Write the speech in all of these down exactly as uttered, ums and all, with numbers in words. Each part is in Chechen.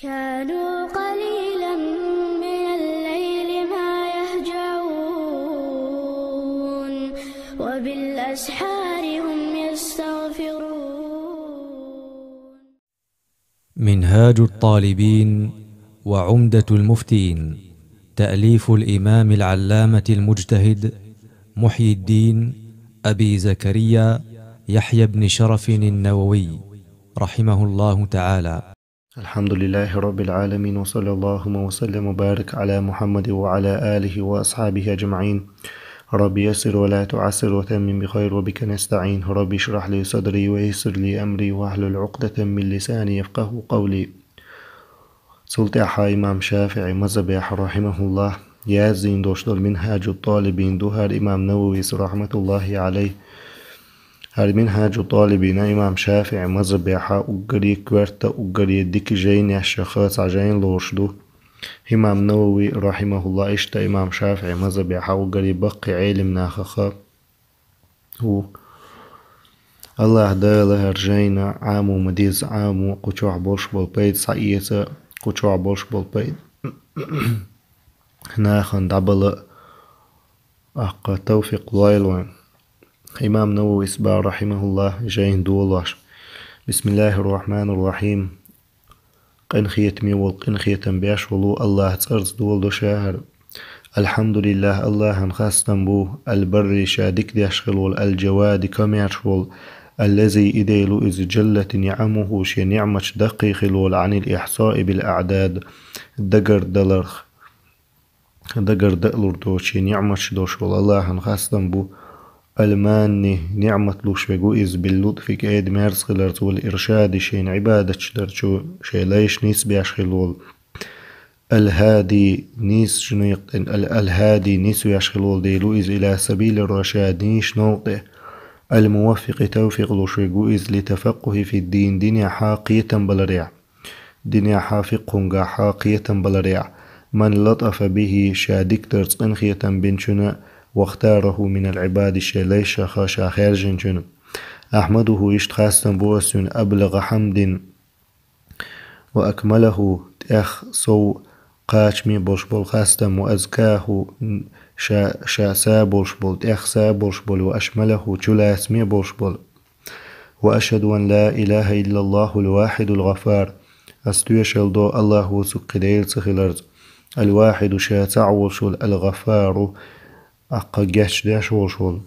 كانوا قليلا من الليل ما يهجعون، وبالأسحار هم يستغفرون. منهاج الطالبين وعمدة المفتين، تأليف الإمام العلامة المجتهد محي الدين أبي زكريا يحيى بن شرف النووي، رحمه الله تعالى. الحمد لله رب العالمين، وصلى اللهم وسلم وبارك على محمد وعلى آله وأصحابه أجمعين. رب يسر ولا تعسر وتمم بخير وبك نستعين. رب اشرح لي صدري ويسر لي أمري واحلل عقدة من لساني يفقهوا قولي. Цул тӀаьхьа имам ШафиӀи мазхабехь, рахьимахуллахӀ, яздина долуш долу Минхьаджу ТӀалибин ду хӀара имам Нававис, рахьматуллахӀи Ӏалайхи. ХӀара Минхьаджу ТӀалибина имам ШафиӀи мазхабехьа уггаре коьрта, уггаре дика жайнех шаха цхьа жайна лоруш ду. Имам Навави, рахьимахуллахӀ, иштта имам ШафиӀи мазхабехьа уггаре баккхий Ӏелим нахаха ву. АллахӀ Дала хӀара жайна Ӏамо ма-дезза Ӏамо, кху чохь болуш болу пайда схьаэца, кху чохь болуш болу пайда нахана дӀабала аккха тавфикъ лойла вайн. Имам Нававис боху, рахьимахуллахӀ, жайна долош: بسم الله الرحمن الرحيم. Къинхетаме волу, къинхетам беш волу АллахӀ цӀарца дола до ша хӀара. الحمد لله, АллахӀан хастам бу, البر, ша дика деш хила волу, الجواد, комаьрша волу, الذي, и Дела ву иза, جلت نعمه, шен ниӀматаш даккхий хила волу, عن الإحصاء بالأعداد, дагардаларх, дагардан а лур доцу шен ниӀматаш долуш волу АллахӀан хастам бу. الماني, ниӀмат луш верг ву иза, باللطف, кӀеда-мерза хиларца, والإرشاد, шена Ӏибадаташ дарчу шен лайш нисбеш хила волу. الهادي, нийсачу некъа тӀе, ал-, الهادي, нисвеш хила волу Дела ву иза, إلى سبيل الرشاد, нийсачу новкъа тӀе. الموفق, тавфикъ луш верг ву иза, للتفقه في الدين, динехьа кхетам баларехь. Динехьа, фикъхӀунгахьа кхетам баларехь. من لطف به, ша дикадарца къинхетам бинчунна, واختاره من العباد, шен лайшаха ша хаьржинчунна. أحمده, иштта хастам бу ас цуьнан, أبلغ حمد, وأكمله, тӀех сов кхачаме болуш болу хастам, وأزكاه, ша, ша са болуш болу, тӀех са болуш болу, وأشمله, чулацаме болуш болу. وأشهد أن لا إله إلا الله الواحد الغفار. Ас тоьшалла до АллахӀ воцург кхин Дела ца хиларца. الواحد, ша цхьаъ волуш волу, الغفار, аккха гечдеш волуш волу.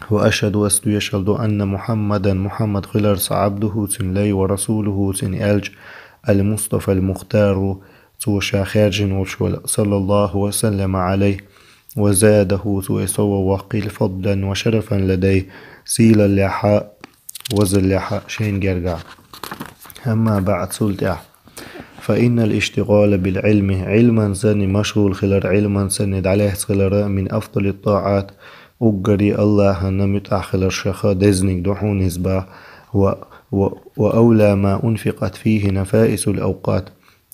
وأشهد, ас тоьшалла до, أن محمدا, Мухьаммад хиларца, عبده, цуьнан лай, ورسوله, цуьнан элча, المصطفى المختار, цо ша хаьржина волуш волу, صلى الله وسلم عليه, وزاده, цо и сов ваккхийла, فضلا وشرفا لديه, сийлаллехьа, вазаллехьа шайна гергахь. أما بعد, цул тӀаьхьа. فإن الاشتغال بالعلم, Ӏилман санна машгӀул хилар, Ӏилман санна дӀалаьцна хилар, من أفضل الطاعات, уггаре АллахӀана муьтӀахь хиларшаха дезниг ду хьуна иза боху, و, و, وأولى ما أنفقت فيه نفائس الأوقات.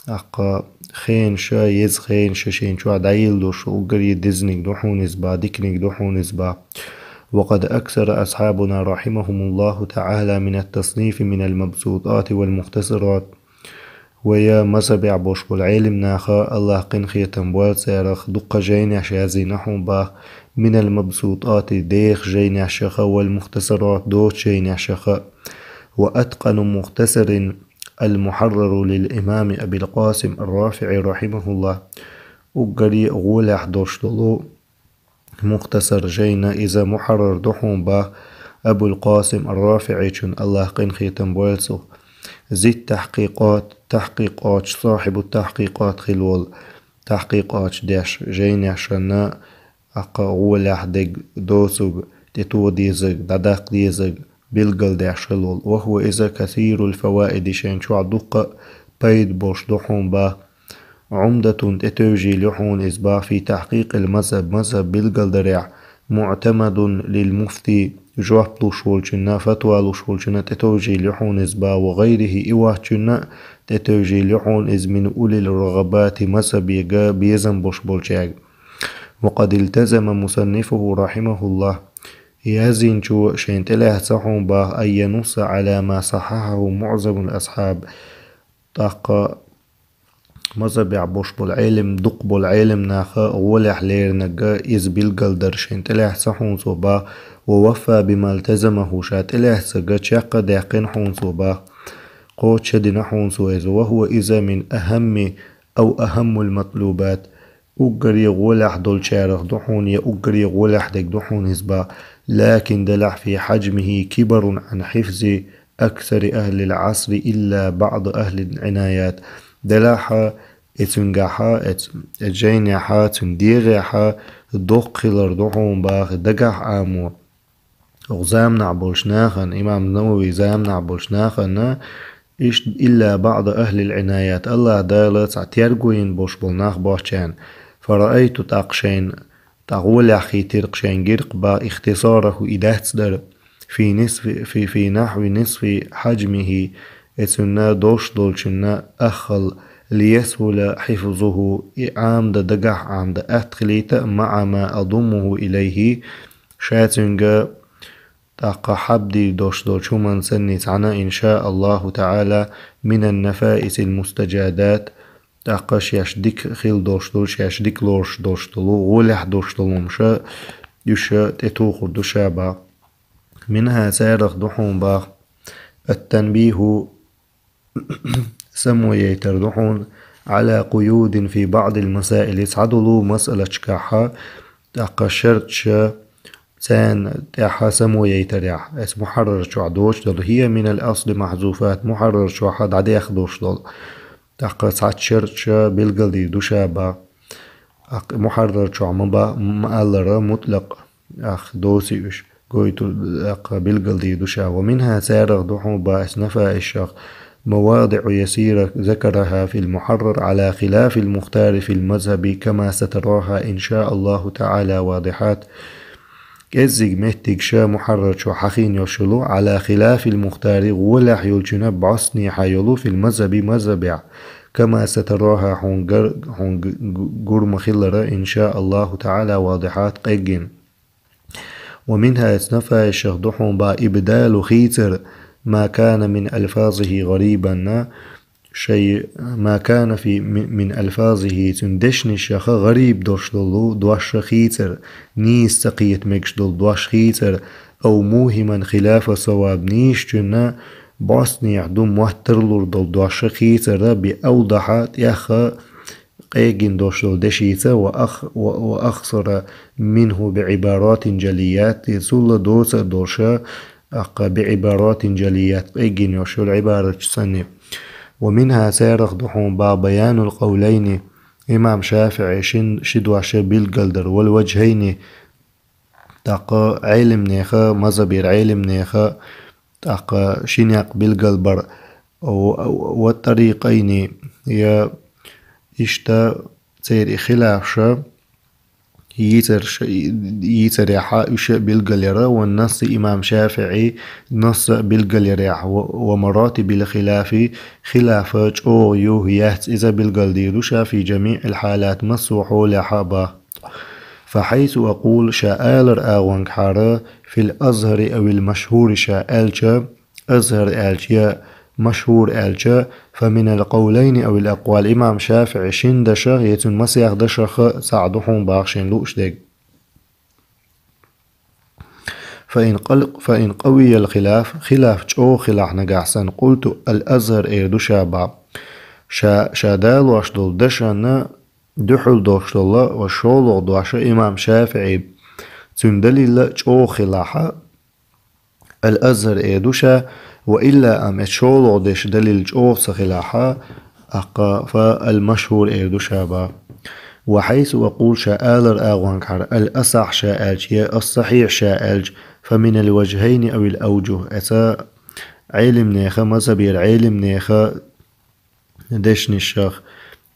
Аккха хенаш, еза хенаш шайна чохь дӀайилла долуш, уггаре дезниг ду хьуна иза боху, диканиг ду хьуна иза боху. وقد أكثر أصحابنا رحمهم الله تعالى من التصنيف من المبسوطات والمختصرات. Вайн мазхабехь болуш болу Ӏелим наха, АллахӀ къинхетам бойла царах, дуккха жайнаш яздина хьуна боху, من المبسوطات, деха жайнашаха, والمختصرات, доцу жайнашаха. وأتقن مختصر المحرر للإمام أبي القاسم الرافعي رحمه الله. Уггаре а гӀолехь долуш долу Мухтасар жайна иза мухьаррар ду хьуна боху Абул-Къасим ар-РафиӀичун, АллахӀ къинхетам бойла цунах. Зиттахькъикъат, тахькъикъаташ, сахьибу тахькъикъат хила волу, тахькъикъаташ деш, жайнашна аккха гӀолехь дерг, доцург, тӀетоха дезарг, дӀадаккха дезарг билгалдеш хила волу. Ва хӀува иза касирул фаваиди, шайн чохь дуккха а пайда болуш ду хьуна боху. Ӏумдатун, тӀетевжийла ю хьуна иза боху, фи тахькъикъил мазхӀаб, мазхӀаб билгалдарехь, муӀтамадун лил муфти, жоп луш волчунна, фатва луш волчунна тӀетовжийла ю хьуна иза боху, ва гӀайрихӀи, и воцчунна а тӀетевжийла ю хьуна иза, мин улил рагӀабати, мазхӀабе безам болуш болчаьрга. Ва къад илтазама мусаннифухӀу рахьимахӀуллахӀ, яздинчо шайна тӀелаьцна хьуна боху, ан янусса Ӏала ма сахьахьахӀу муӀзамул асхьаб, тӀаккха Мазхабехь болуш болу Ӏелам, дукха болу Ӏелам наха гӀолехь леринарг иза билгалдар шайн тӀелаьцна хьуна цо бах, ва ваффа бима илтазамаху, ша тӀелаьцнарг чекх а даьккхина хьуна цо бах, кхочушдина хьуна цо иза, ва хӀува иза мин ахамми ав ахаммул матлубат, уггаре гӀолехь долчарех ду хьуна, я уггаре гӀолехь дерг ду хьуна иза бах, лакин делахь фи хьаджмихи кибарун ан хьифзи аксари ахлил Ӏасри илла баъда ахлил Ӏинаят. Делахь, и цуьнгахьа, и ц-, и жайнехьа, цуьнан дегӀехьа доккха хилар ду хьуна бах, дагахь Ӏамо. Оха заманахь болчу нахана, имам Навави заманахь болчу нахана, иштта илла баъда ахлил Ӏинаят, Аллах Дала цхьа терго йина болуш болу нах бохчарна, фараайту тӀаккха шайна, тӀаккха гӀолехь хийтира-кх шайна гира-кх бах ихтисараху и дацдар, фи нисфи, фи, фи нахьви нисфи хьаджмихи, и цуьнан долуш долчунна аххал, лиясхӀула хьифзуху, и Ӏамдан дагахь Ӏамдан атта хилийта, маъа ма адуммуху илайхи, ша цуьнга тӀаккха хьабдийр долуш долчу хӀуманна санна цхьаьна, ин ша Аллаху таӀала, минан нафаисил мустажадат, тӀаккха шаьш дика хила долуш долу, шаьш дика лоруш долуш долу, гӀолехь долуш долу хӀуманаш, уьш тӀетухур ду ша бах. Минха царах ду хьуна бах, ат-танбиху, самояйтар ду хьуна, Ӏала къуюдин фи баъдил масаили, цхьадолу масъалашкахьа, тӀаккха шарташа царна тӀехьа самояйтарехь, ас мухьаррар чохь доцуш долу, хия минал асли махьзуфат, мухьаррар чохьа дӀадехна долуш долу. ТӀаккха цхьацца шарташа билгалдийр ду ша бах. ТӀаккха мухьаррар чохь ма ба-, ма аллара мутлакъ, ах, доций уьш, гойту, тӀаккха билгалдийр ду ша. Ва минха царах ду хьуна бах ас нафаисех, мавадиъу ясира закараха фил мухьаррар, Ӏала хилафил мухтари фил мазхаби, кама сатараха, ин ша Аллаху таӀала, вадихьат. КӀеззиг меттигаш мухьаррар чохь хьахийна йолуш йолу, Ӏала хилафил мухтари, гӀолехь йолчунна бӀостанехьа йолу, фил мазхаби, мазхабехь, кама сатараха, хьуна гар-, хьуна г-, г-, гур ма-хиллара, ин ша Аллаху таӀала, вадихьат, къеггина. Ва минха, ас нафаисех ду хьуна бах, ибдалу, хийцар, ма кана мин алфазихи гӀарибан, шай, ма кана фи ми-, мин алфазихи, цуьнан дешнашаха гӀариб долуш долу дош хийцар, нийса ца кхета мегаш долу дош хийцар, ав мухьиман хилафа саваб, нийсачунна бӀостанехьа ду мотт тарлур долу дош хийцар, би авдахьа, тӀех а къегина долуш долу дешица, ва ах-, ва, ва ахсара минху би Ӏибаратин жалият, и цул а доца а долуш, тӀаккха би Ӏибаратин жалият, къегина йолуш йолу Ӏибараташ санна. Ва минха царах ду хьуна бах баянул къавлайни, имам ШафиӀи шин ши дош билгалдар, вал важхӀайни, тӀаккха Ӏелимнеха, мазхабера Ӏелимнеха, тӀаккха ши некъ билгалбар, ва, ва тарикъайни, я иштта церан и хилафаша, йийцарш-, йийцарехьа уьш а билгалъяра, ва насси, имам ШафиӀи насса билгалъярехьа, ва, ва маратибил хилафи, хилафа чӀогӀа ю, яц, иза билгалдийр ду ша, фи жамиӀил хьалат, массо а хьолехьа бах. Фа хьайсу акъул, ша алар агӀонгахьара, фил азхӀари авил машхӀури, ша аьлча, азхӀар аьлча я машхӀур аьлча, фа минал къавлайни авил акъвал, имам ШафиӀи шин дашах, я цуьнан масех дашах а цхьаъ ду хьуна бах шен лууш дерг. Фа ин къал-, фа ин къавиял хилаф, хилаф чӀогӀа хилахь нагахь санна, къулту, ал азхӀар эр ду ша бах. Ша, ша далош долу дашана дуьхьал долуш долу ва шолгӀа дош имам ШафиӀи, цуьнан далил чӀогӀа хилахьа, ал азхӀар эр ду ша, ва илла, амма и шолгӀа дешан далил чӀогӀа ца хилахьа, тӀаккха фа ал машхӀур эр ду ша бах. Ва хьайсу акъул, ша алар агӀонгахьара, ал асахь, ша аьлча, я ас сахьихь, ша аьлча, фа минал важхӀайни авил авжухӀ, эца Ӏелимнеха, мазхабера Ӏелимнеха дешнашах,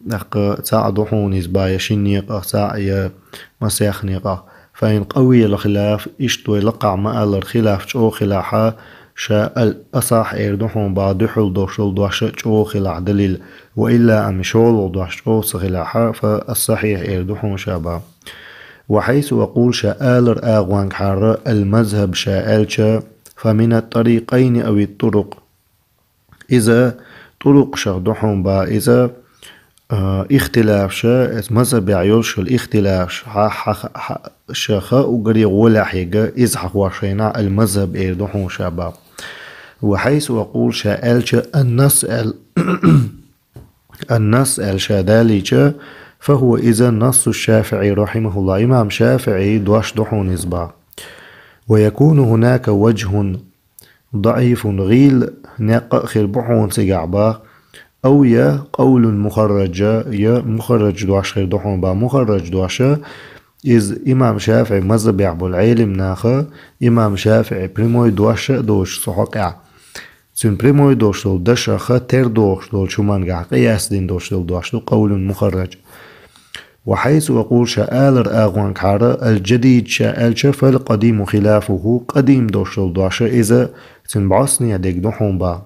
тӀаккха цхьаъ ду хьуна иза бах, я шин некъах цхьаъ, я масех некъах. Фа ин къавиял хилаф, иштта вай лакхахь ма аллара, хилаф чӀогӀа хилахьа, ша ал асахь эр ду хьуна бах, дуьхьал долуш долу дош чӀогӀа хилахь далил, ва илла, амма шолгӀа дош чӀогӀа ца хилахьа, фа ас сахьихь эр ду хьуна ша бах. Ва хьайсу акъул, ша алар агӀонгахьара, ал мазхӀаб, ша аьлча, фа минат тарикъайни авит турукъ. Иза тӀурукъашах ду хьуна бах, иза, а, ихтилафша, эс мазхабехь йолуш йолу ихтилафша, хьа-, хьа-, хьа-, ша ха уггаре гӀолехь ега, иза хьахош хенахь, ал-мазхаб эр ду хьуна ша бах. Ва хьайсу акъул ша аьлча, ан-насс аьл-, ан-насс аьлла ша далийча, фа хӀуа иза нассу ШафиӀи рахьимахуллахӀ, имам ШафиӀи дош ду хьуна иза бах. Ва якуну хӀунака важхӀун даӀифун, гӀийла некъ а хир бу хьуна цигахь бах, ав я къавлун мухарраджа, я мухаррадж дош хир ду хьуна бах. Мухаррадж доша, иза имам ШафиӀи мазхабехь болу Ӏелим наха, имам ШафиӀи прямой доша а доцуш цу хьокъехь. Цуьнан прямой дош долу дашаха тера дохуш долчу хӀумангахь къияс дина дош долу дош ду къавлун мухаррадж. Ва хьайсу акъул ша алар агӀонгахьара, ал-джадид ша аьлча, фал-къадиму хилафуху, къадим дош долу доша иза цуьнан бӀостанехьа дерг ду хьуна бах.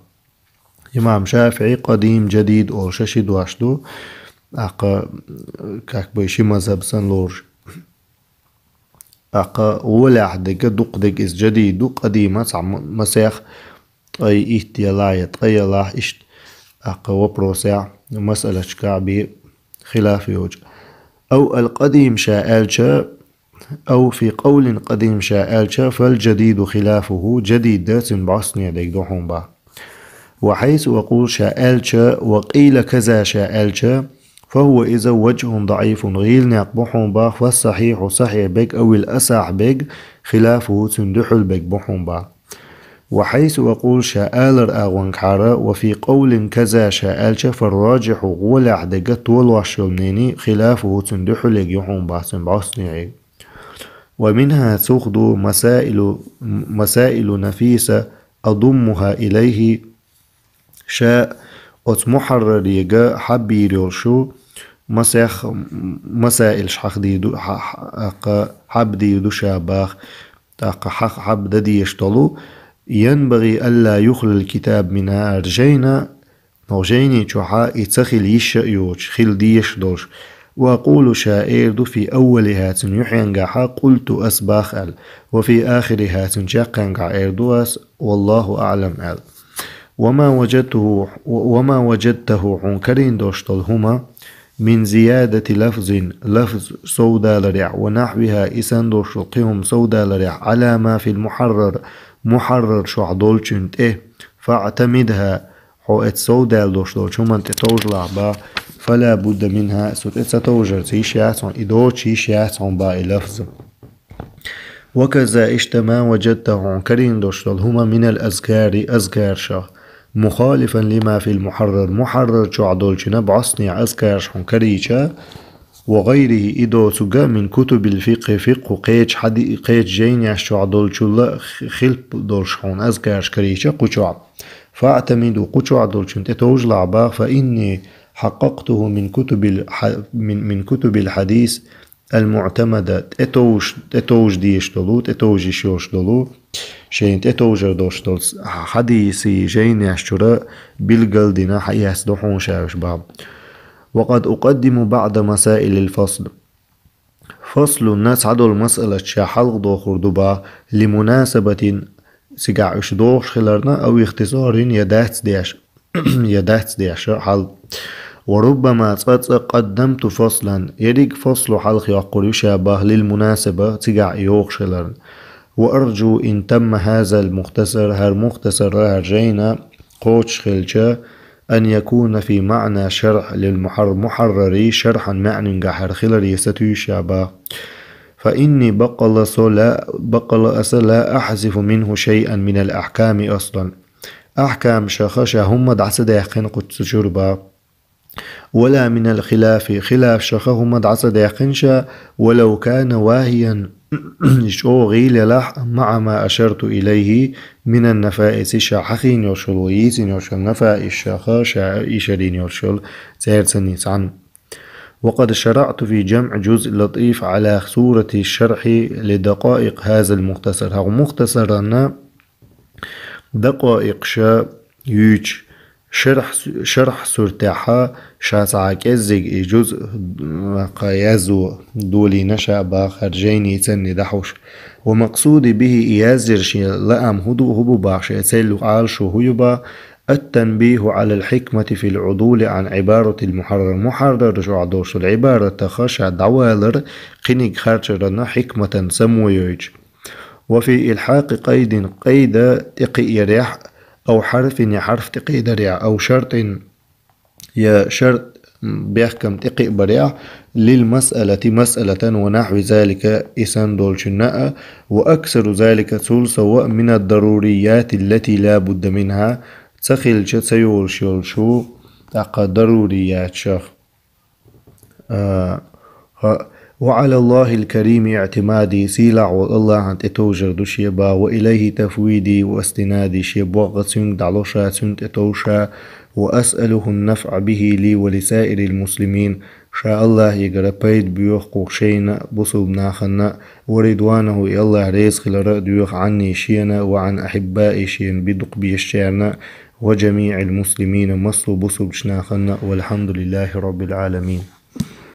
Имам ШафиӀи къадим, джадид олуша ши дош ду, тӀаккха, как бы, ши мазхаб санна лоруш. ТӀаккха гӀолехь дерг, дукха дерг иза джадид ду, къадима цхьа м-, масех ткъе итт ялахь я ткъе ялахь, иштта тӀаккха вопросехь, масъалачкахь бен хилаф йоцуш. Ав ал-къадим ша аьлча, ав фи къавлин къадим ша аьлча, фал-джадиду хилафуху, джадид цуьнан бӀостанехьа дерг ду хьуна бах. Ва хьайсу акъул ша аьлча, ва къийла каза ша аьлча, фа хӀуа иза важхӀун даӀифун, гӀийла некъ бу хьуна бах, фас-сахьихьу, сахьихь берг, авил асахь берг, хилафуху, цуьнан дуьхьал берг бу хьуна бах. Ва хьайсу акъул ша алар агӀонгахьара, ва фи къавлин каза ша аьлча, фар-раджихьу, гӀолехь дерг, толош йолу мнени, хилафуху, цуьнан дуьхьал ерг ю хьуна бах, цуьнан бӀостанехьа ерг. Ва минхӀа, цух ду, масаилу, масаилу нафиса, адуммухӀа илайхӀи, ша оцу мухьаррарега хьаб бийр йолуш ю, масех, масаилаш хьахдийр ду, хьа-, хьа-, хьаб дийр ду ша бах, тӀаккха хьа-, хьаб дан дезаш долу, янбагӀи алла юхлал китаб минхӀа, хӀара жайна, хӀокху жайни чохьа и ца хила йиш а йоцуш, хила дезаш долуш. Ва акъулу, ша эр ду, фи аввалихӀа, цуьнан юьхьенгахьа, къулту, ас бах аьлла, ва фи ахирихӀа, цуьнан чаккхенгахь эр ду ас, валлахӀу аӀлам аьлла. Ва ма важадтахӀу, ва ма важадтахӀу, хьуна карийна долуш долу хӀума, мин зиядати лафзин, лафз совдаларехь, ва нахьвихӀа, и санна долуш долу кхин хӀума совдаларехь, Ӏала ма фил мухьаррар, мухьаррар чохь долчун тӀе, фаӀтамидхӀа, хьо эцу совдаьлла долуш долчу хӀуманна тӀе товжалахь бах, фала будда минхӀа, цу тӀе ца товжарца йиш яц хьуна, и доцуш йиш яц хьуна бах и лафз. Ва каза, иштта ма важадтахӀу, хьуна карийна долуш долу хӀума, минал азкари, азкаршах, мухалифан лима фил мухьаррар, мухьаррар чохь долчунна бӀостанехьа азкарш хьуна карийча, ва гӀайрихӀи, и доцург а, мин кутубил фикъхӀи, фикъхӀу кхечу хьади-, кхечу жайнеш чохь долчул а х-, хилп долуш хьуна азкарш карийча кху чохь. ФаӀтамид, кху чохь долчун тӀе товжалахь бах, фа инни хьакъакътухӀу мин кутубил хьа-, мин, мин кутубил хьадис ал-муӀтамада, тӀетовж-, тӀетовжа дезаш долу, тӀетовжа йиш йолуш долу, шайна тӀетовжар долуш долу хьадисийн жайнеш чуьра билгал дина хьаэцна ду хьуна ша уьш бах. Ва къад укъаддиму баӀда масаилил фасл. Фаслунна цхьадолу масъалаш ша хьалха дохур ду бах, ли мунасабатин, цигахь уьш дохуш хиларна, ав ихтисарин, я дац деш, я дац деш хьал. Ва руббама, цкъа-цкъа, къаддамту фаслан, ерриг фаслу хьалха йоккхур ю ша бах, лил мунасаба, цигахь и йохуш хиларна. Ва арджу ин тамма хӀазал мухтасар, хӀара мухтасар, хӀара жайна кхочуш хилча, ан якуна фи маӀна шархь лил мухьар-, мухьаррари, шархьан маьӀнингахь хӀара хиларе сатуьйсуш ша бах. Фа инни, баккъалла со ла, баккъалла аса, ла ахьзифу минхӀу шайъан минал ахьками аслан. Ахькамашаха ша хӀумма дӀа ца даьккхина кху цу чуьра бах. Вала минал хилафи, хилафшаха хӀумма дӀа ца даьккхина ша, валав кана вахӀиян, чӀогӀа гӀийла елахь, маӀа ма ашарту илайхӀи минан нафаиси, ша хьахийна йолуш йолу, йийцина йолуш йолу нафаисшаха, ша ишарийна йолуш йолу, церан санна цхьаьна. Ва къад шараӀту фи жамӀ жузъ латӀиф Ӏала сурати шархьи ли дакъаикъ хӀазал мухтасар. ХӀокху мухтасаранна дакъаикъаша юьйцу шархь, шархь суртехьа ша цхьа кӀеззиг и жузъ кхаъ язво долийна ша бах, хӀара жайницанна дахьуш. Ва макъсуди бихӀи, и язъяран шен лаам хӀун ду, хӀун бу бах, шен цель, Ӏалашо хӀун ю бах, التنبيه على الحكمة في العدول عن عبارة المحرر. Мухьаррар чохь долуш долу Ӏибаратах ша дӀавалар кхиниг харжаран хьикматан само йойчу. وفي إلحاق قيد, къайда тӀекхиарехь, أو حرف, я хьарф тӀекхиарехь, أو شرط, я шарт, бехкам тӀекхиабарехь, للمسألة, مسألة, ونحو ذلك, и санна долчунна а, وأكثر ذلك, цул сов, من الضروريات التي لا بد منها, ца хилча ца йолуш йолчу, тӀаккха даруриятех. А, хӀа, وعلى الله الكريم اعتمادي, сийлахь волу Аллахьан тӀе товжар ду шен бан, وإليه تفويضي واستنادي, шен богӀа Цуьнга дӀало ша, Цуьнан тӀе тов ша, وأسأله النفع به لي ولسائر المسلمين, ша Аллахьегара пайда боьху кху шайна а, бусулба нахана а, ورضوانه, и Аллахь реза хилар а доьху عني шена, وعن أحبائي, шена бен дукха безачарна а, وجميع المسلمين, массо а бусулбачу нахана а, والحمد لله رب العالمين.